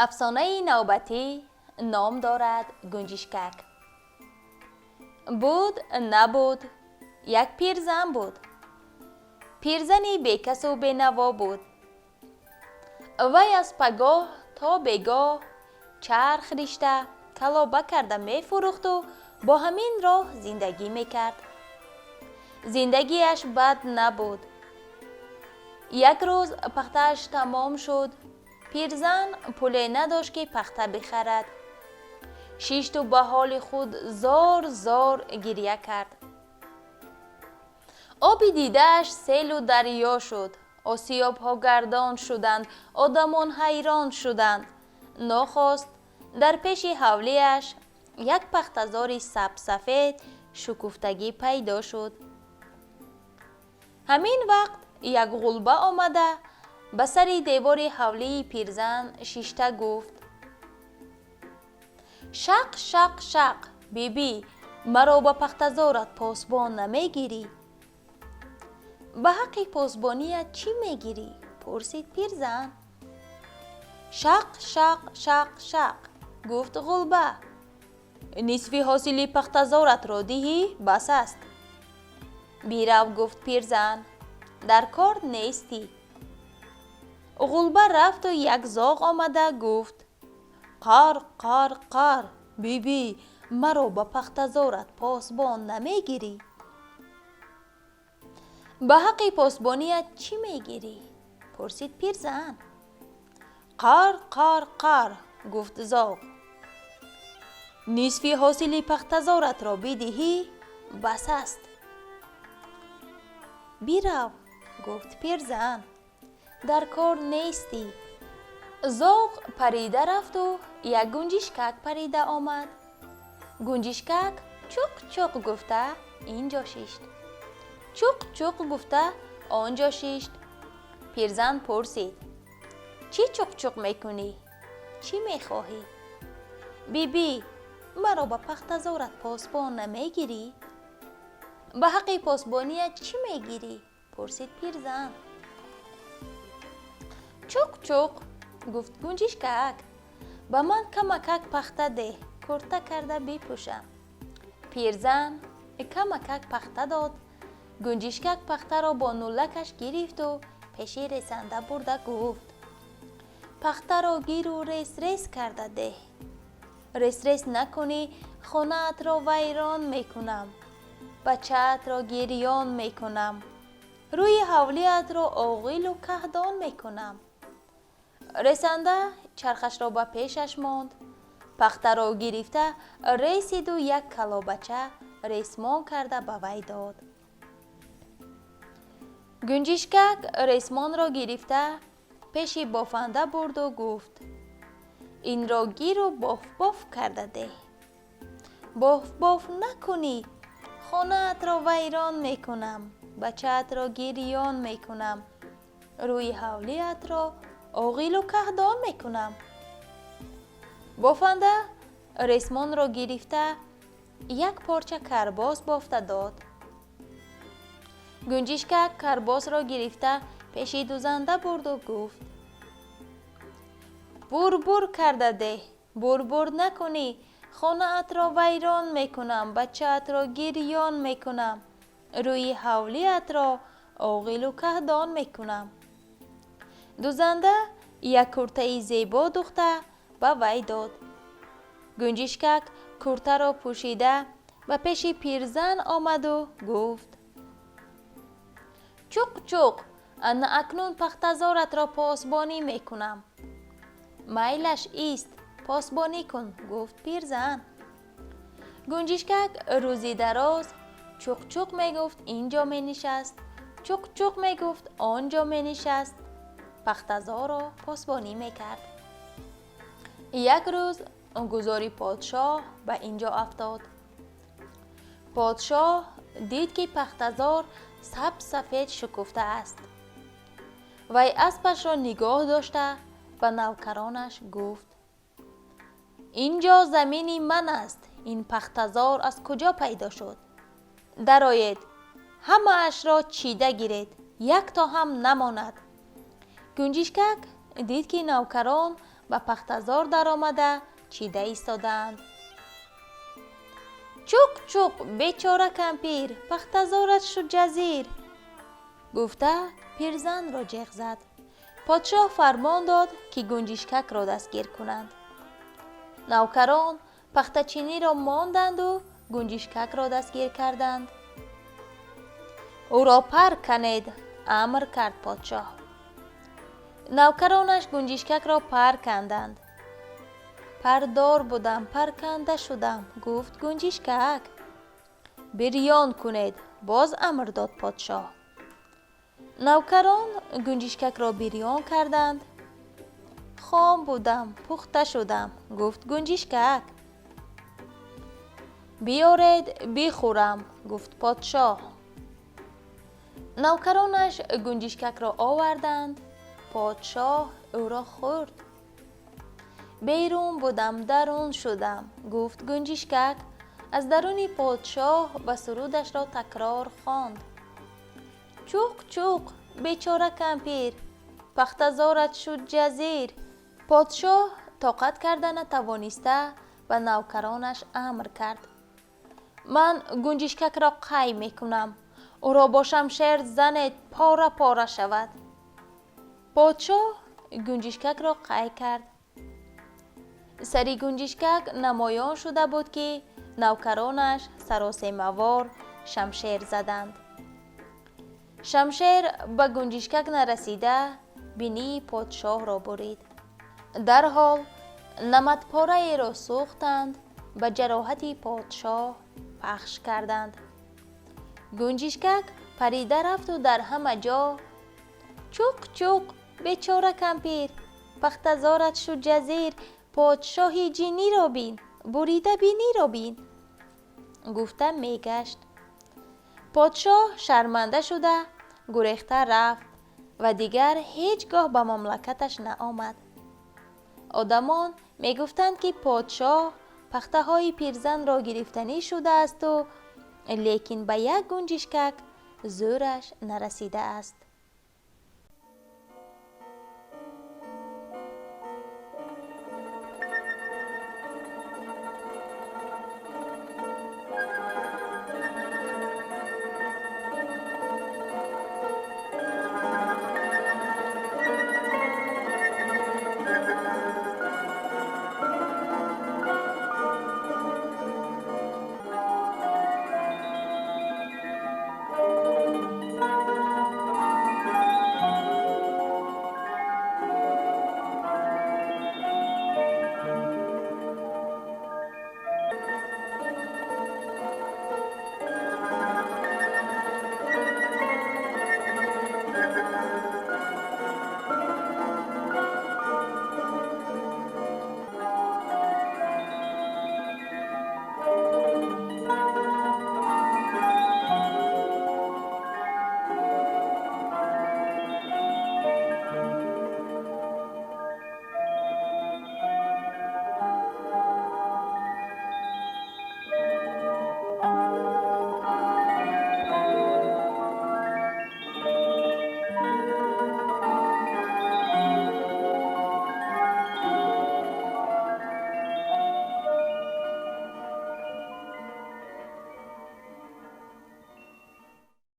Афсонаи навбатӣ ном дорад «Гунҷишкак». Буд, набуд, як пирзан буд. Пирзани бекасу бенаво буд. Вай аз пагоҳ то бегоҳ чарх ришта, калоба карда мефурӯхту бо ҳамин роҳ зиндагӣ мекард. Зиндагиаш бад набуд. Як рӯз пахтааш тамом шуд. Пирзан пуле надошт, ки пахта бихарад. Шишту ба ҳоли худ зор зор гиря кард. Оби дидааш селу дарё шуд, осиёбҳо гардон шуданд, одамон ҳайрон шуданд. Нохост дар пеши ҳавлиаш як пахтазори сабсафед шукуфтагӣ пайдо шуд. Ҳамин вақт як ғулба омада, ба сари девори ҳавлии пирзан шишта гуфт: «Шақ, шақ, шақ, бибӣ, маро ба пахтазорат посбон намегирӣ?» «Ба ҳаққи посбоният чӣ мегирӣ?» пурсид пирзан. «Шақ, шақ, шақ, шақ», гуфт ғулба, «нисфи ҳосили пахтазоратро диҳӣ, бас аст». «Бирав», гуфт пирзан, «дар кор нестӣ». Ғулба рафту як зоғ омада гуфт: «Қар, қар, қар, бибӣ, маро ба пахтазорат посбон намегирӣ?» «Ба ҳаққи посбоният чӣ мегирӣ?» пурсид пирзан. «Қар, қар, қар», гуфт зоғ, «нисфи ҳосили пахтазоратро бидиҳӣ, бас аст». «Бирав», гуфт пирзан, «дар кор нестӣ». Зоғ парида рафту як гунҷишкак парида омад. Гунҷишкак чуқ чуқ гуфта ин ҷо шишт, чуқ чуқ гуфта он ҷо шишт. Пирзан пурсид: «Чӣ чуқчуқ мекунӣ? Чӣ мехоҳӣ?» «Бибӣ, маро ба пахтазорат посбон намегирӣ?» «Ба ҳаққи посбоният чӣ мегирӣ?» пурсид пирзан. «Чуқ чуқ», гуфт гунҷишкак, «ба ман камакак пахта деҳ, курта карда бипӯшам». Пирзан камакак пахта дод. Гунҷишкак пахтаро бо нулакаш гирифту пеши ресанда бурда гуфт: «Пахтаро гиру рес рес карда деҳ. Рес рес накунӣ, хонаатро вайрон мекунам, бачаатро гирён мекунам, рӯи ҳавлиатро оғилу каҳдон мекунам». Ресанда чархашро ба пешаш монд, пахтаро гирифта ресиду як калобача ресмон карда ба вай дод. Гунҷишкак ресмонро гирифта пеши бофанда бурду гуфт: «Инро гиру бофбоф карда деҳ. Бофбоф накунӣ, хонаатро вайрон мекунам, бачаатро гирён мекунам, рӯи ҳавлиатро оғилу каҳдон мекунам». Бофанда ресмонро гирифта як порча карбос бофта дод. Гунҷишкак карбосро гирифта пеши дузанда бурду гуфт: «Бурбур карда деҳ. Бурбур накунӣ, хонаатро вайрон мекунам, бачаатро гирён мекунам, рӯи ҳавлиатро оғилу каҳдон мекунам». Дузанда як куртаи зебо духта ба вай дод. Гунҷишкак куртаро пӯшида ба пеши пирзан омаду гуфт: «Чуқ чуқ, ана акнун пахтазоратро посбонӣ мекунам». «Майлаш ист, посбонӣ кун», гуфт пирзан. Гунҷишкак рӯзи дароз чуқчуқ мегуфт, ин ҷо менишаст, чуқчуқ мегуфт, он ҷо менишаст, пахтазорро посбонӣ мекард. Як рӯз гузори подшоҳ ба ин ҷо афтод. Подшоҳ дид, ки пахтазор сабз-сафед шукуфта аст. Вай аспашро нигоҳ дошта, ба навкаронаш гуфт: «Ин ҷо замини ман аст. Ин пахтазор аз куҷо пайдо шуд? Дароед, ҳамаашро чида гиред, якто ҳам намонад». Гунҷишкак дид, ки навкарон Ба пахтазор даромада чида истодаанд. Чуқ, чуқ, бечора кампир, пахтазорат шуд ҷазир, гуфта пирзанро ҷеғ зад. Подшоҳ фармон дод, ки гунҷишкакро дастгир кунанд. Навкарон пахтачиниро монданду гунҷишкакро дастгир карданд. Ӯро пар канед, амр кард подшоҳ. Навкаронаш гунҷишкакро пар канданд. Пардор будам, парканда шудам, гуфт гунҷишкак. Бирён кунед, боз амр дод подшоҳ. Навкарон гунҷишкакро бирён карданд. Хом будам, пухта шудам, гуфт гунҷишкак. Биёред, бихӯрам, гуфт подшоҳ. Навкаронаш гунҷишкакро оварданд. Подшоҳ ӯро хӯрд. Берун будам, дарун шудам, гуфт гунҷишкак. Аз даруни подшоҳ ба сурудашро такрор хонд: Чуқ, чуқ, бечора кампир, пахтазорат шуд ҷазир. Подшоҳ тоқат карда натавониста, ба навкаронаш амр кард: Ман гунҷишкакро қай мекунам, ӯро бо шамшер занед, пора пора шавад. Подшоҳ гунҷишкакро қай кард. Сари гунҷишкак намоён шуда буд, ки навкаронаш саросемавор шамшер заданд. Шамшер ба гунҷишкак нарасида, бинии подшоҳро бурид. Дарҳол намадпораеро сӯхтанд, ба ҷароҳати подшоҳ пахш карданд. Гунҷишкак парида рафту дар ҳама ҷо: Чуқ, чуқ, бечора кампир, пахтазорат шуд ҷазир, подшоҳи ҷиниро бин, бурида биниро бин, гуфта мегашт. Подшоҳ шарманда шуда, гурехта рафт ва дигар ҳеҷ гоҳ ба мамлакаташ наомад. Одамон мегуфтанд, ки подшоҳ пахтаҳои пирзанро гирифтанӣ шудаасту лекин ба як гунҷишкак зӯраш нарасидааст.